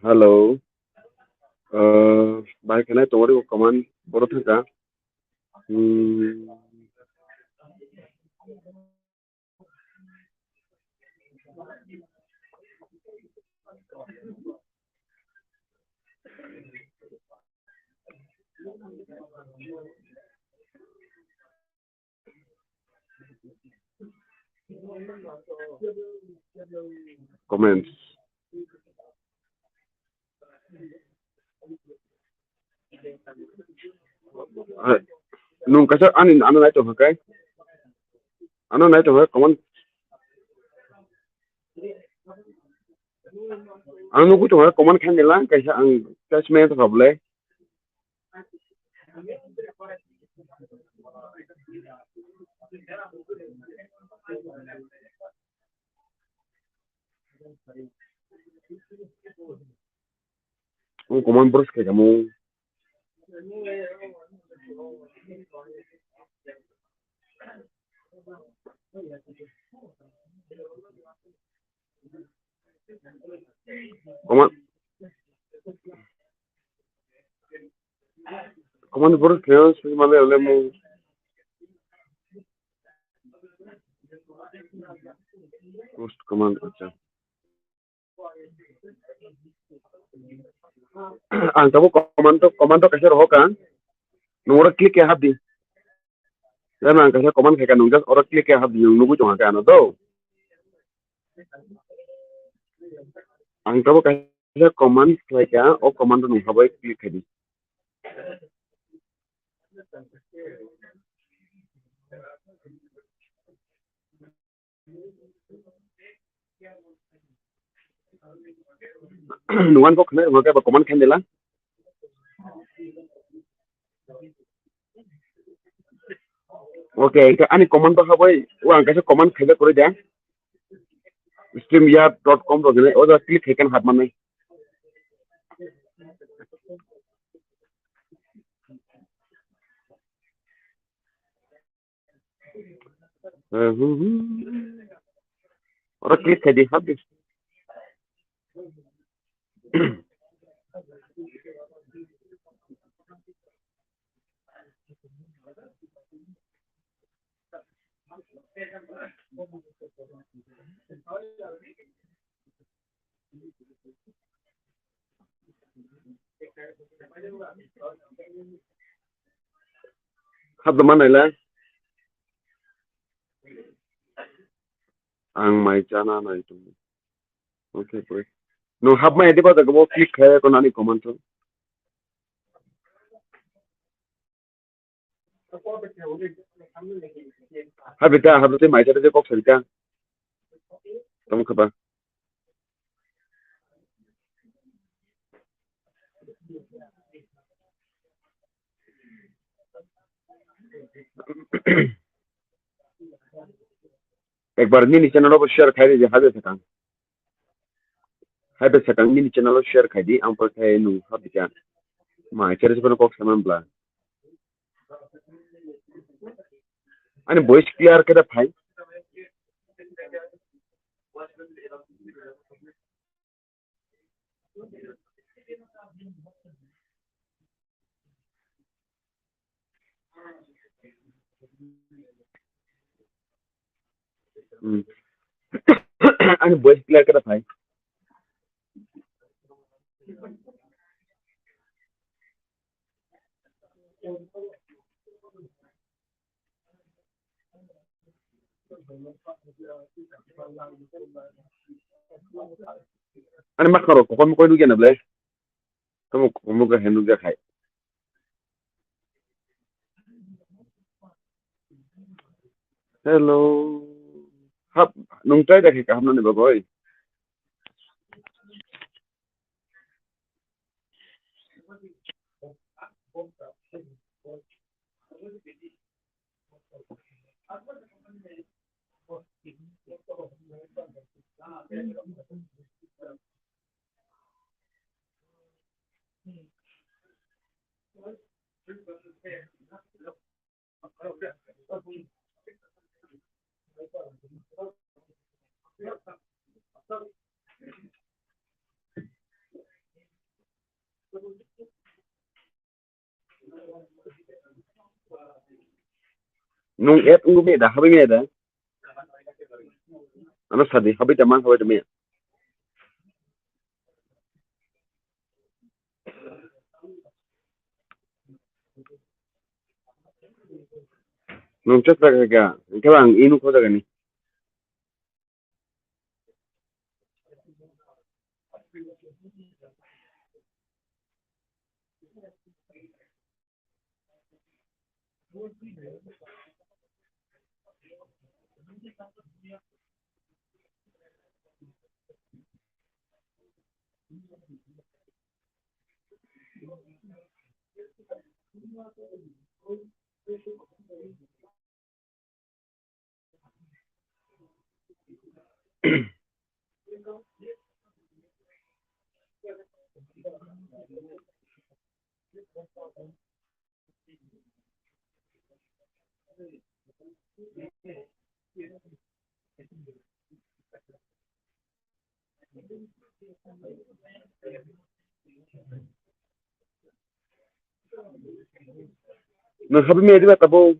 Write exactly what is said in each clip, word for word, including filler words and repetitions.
Hello. Uh, bai khanai tongori o command boro thangka. Hmm. Comments. Ah, nung kaisa ani, ano nai tong kha kai? Ano nai tong kha, comment. Ang nugwi tong kha, comment khainai lang kaisa, ang test me tong kha bwle. Ang comment bwrwk se kamo. Comment, comment bwrwk se sui male ole mo. Post comment, acha. Ang tabuk comment, comment kaisa rohor ka. Nung oro click khe hapdi. Jani ang kaisa comment khaika, nung just oro click khe hapdi, nung nugwi tong kha ano do. Ang tabuk kaisa comment khlaika, o comment nung habai click khaidi. Nuan kok khnai, nuan khe ba comment khainai lang. Okay, hingke ani comment bo habai, o ang kaisa comment khaijak kwrwi da. Streamyard dot com rok hinwi, o jaga click khai khe hap mannai. Oro click khai di, hap di. Hapda manai le. Ang mai chana nai tongo. Okay, pore. Nwng hapmai adi ba jaga bo click khlai ko nani comment o. Habita, habita mai chana je kok sarika. Tamo khaba. Ekbar nini channel bo share khai di, haibe sakang. Haibe sakang nini channel share khai di, ang pore khai nung hap di ka. Mai chari chari kok saman bla. Ani voice clear khe da phai. Hmm. Ani voice clear khe da phai. Ani mak karo kokon mokoi nugya na ble. Tamo kokon mokoi hai nugya khai. Hello. Hap, nung try da khai kaham nani bagoi. Nung add wngwi maya da, habwi maya da? Ano sadi, habwi tama, habwi tama. Nung chesla kha kha, hwnkhe ang inu kho jagani. Nang habwi maya diba tabuk?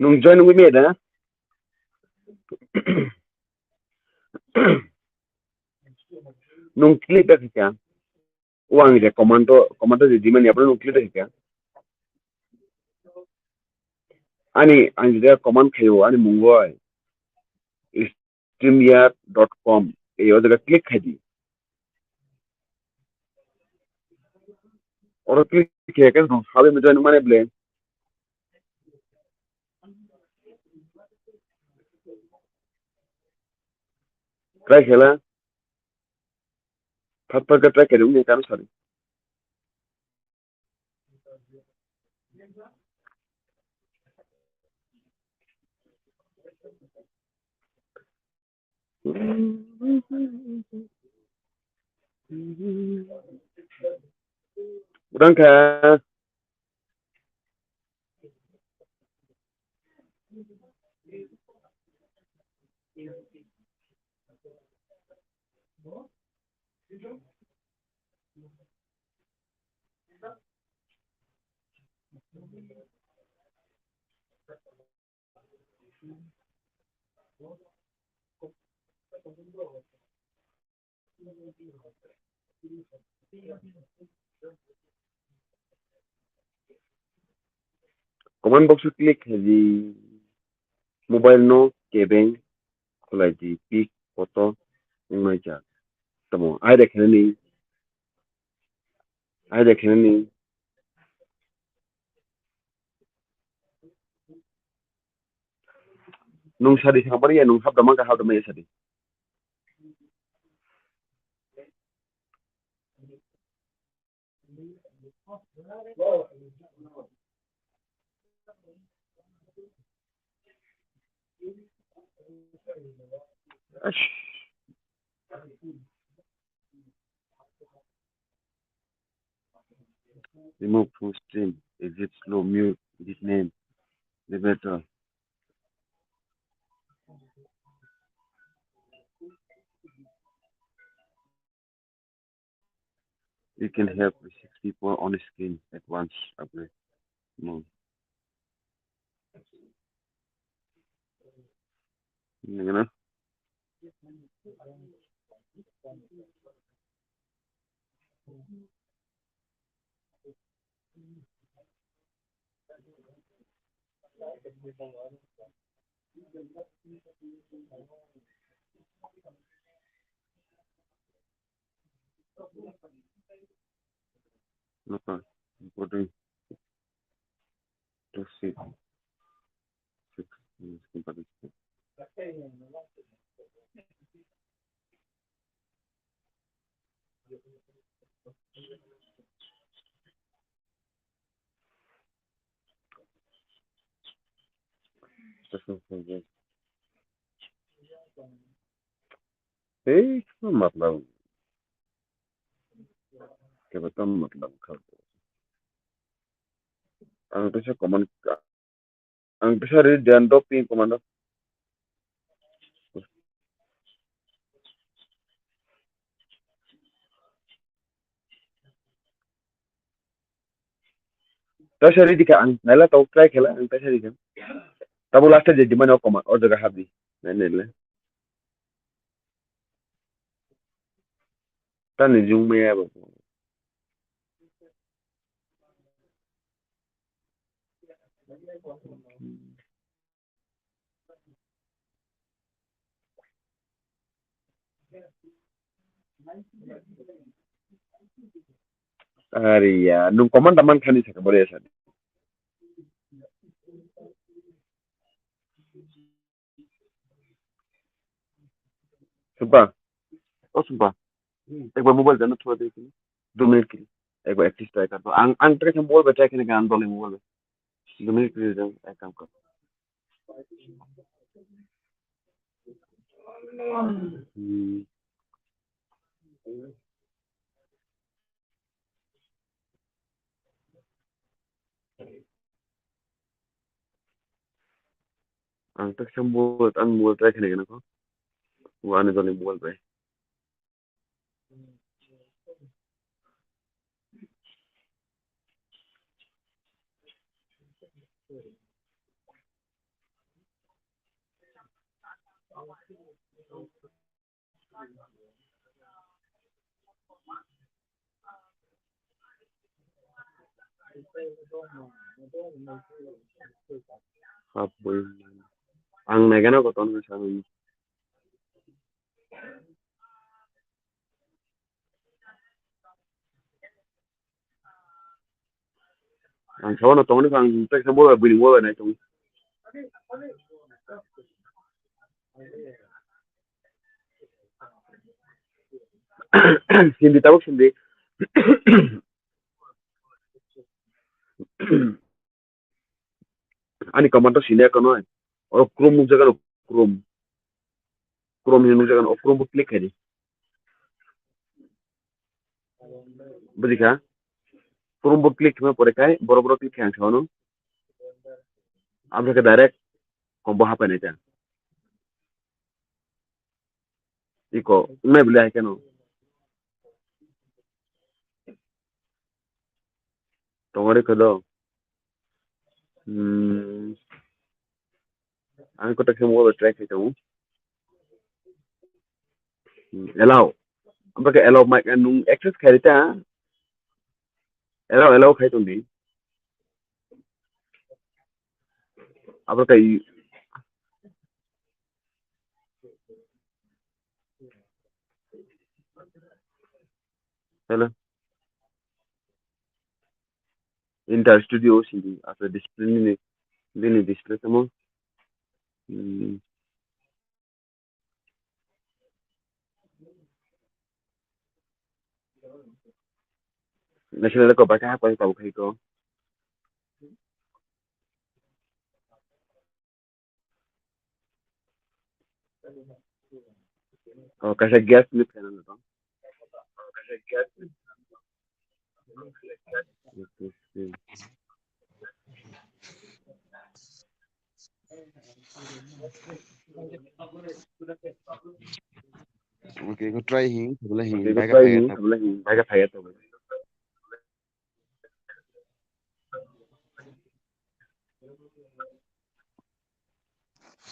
Nung join wngwi maya da? Nung click da khaikha. O ang je command o, command o je dimani, apno nung click da khaikha. Ani, ang je command khaio, ani mungo streamyard dot com, ei o jaga click khai di. Oro click khe khe no habe mujai nung mane ble. Try khela. Phat phat khe try khe di, wngya khe ano sari. Rangkha. Comment box o click khaidi, mobile no kebeng khwlaidi, pic, photo wngnai cha. Tamo ai de khainani, ai de khainani. Nung sadi, sangpari ya, nung hapda mangka, hapda maya sadi. Remove full stream, exit slow, mute, edit name, the better. You can have six people on screen at once. Upgrade mode. Nangana. Napa? Recording. To six. Six. Ei, matlab. Kebo tam matlab kha. Ang teisa comment Ang teisa ri diyan do pin commando. Teisa ri dikha ang naila tau try khela ang teisa ri kha. Tabo last je dimani o command o jaga habdi. Nai naila. Tani jung maya ba. Are ya, nung command man khani saka bore sa. Sumpa. O Sumpa. Ekbar mobile jano thua de. Dua minute ke. Ekbar at least try kar. Ang ang try khan mobile try khan gan dole mobile. Dua minute ke jang ek kam kar. Hmm. Ang tak sam buat ang mobile try khan gan ko. Wa ani dole mobile try. Ang naigana koton sa. Ang sabono tongni ang text mobile bini mobile nai tong. Hindi tabuk hindi. Ani command to sini kono. O Chrome nukjago Chrome. Chrome hini nukjago o Chrome bo click khaidi. Bujikha? Chrome bo click khima pore kai boro boro click khe ang sabono. Abra khe direct combo hapai nai ta. Iko, nai bile hai keno. Tongori kodo. Hmm. Ang kotak se mobile try khai tongo. Hmm, allow. Abra khe allow mic nung access khai ta. Allow, allow khai tong di. Abra khe Hello. Enter studio sindi asa display nini, nini display tamo. Hmm. National ko baka pa pa khai ko. Oh, kaisa guest ni fan ano tong. Okay, ko try hing, try hing, baga try hing, try hing, baga try hing.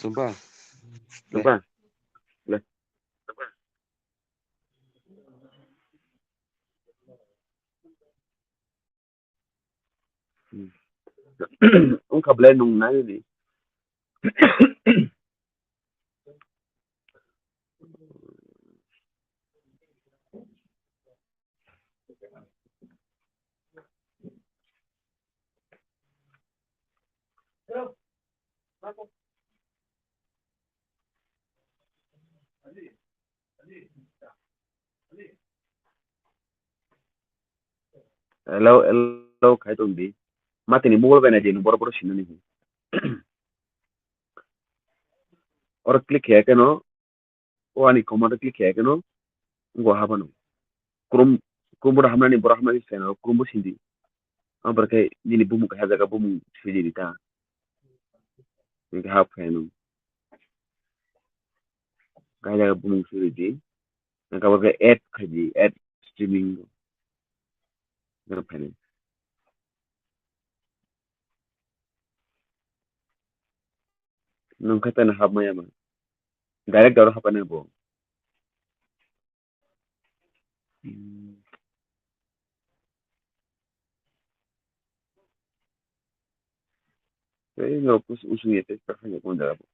Sumpa. Sumpa. Le. Ungkha belai nung nai di. Hello, hello, khai tong di. Ma tini mobile bai nai di, boro boro sinani. Oro click khe keno. O ani command click khe keno, ngo habano. Chrome, Chrome board hamnani, borok hamnani seno, Chrome bo sindi. Ang borok khe nini bumung kaisa jaga bumung sidi rita. Nwng khe hap khainw. Kaisa bumung suri di. Nwng khe abo khe add khai di, add streaming. Nwng khe phainw. Nwng khe tani hap maya ma. Direct aro hap nai bo. Hmm. Tei norok usung ya tei kwkhwrang ya kung jaga bo.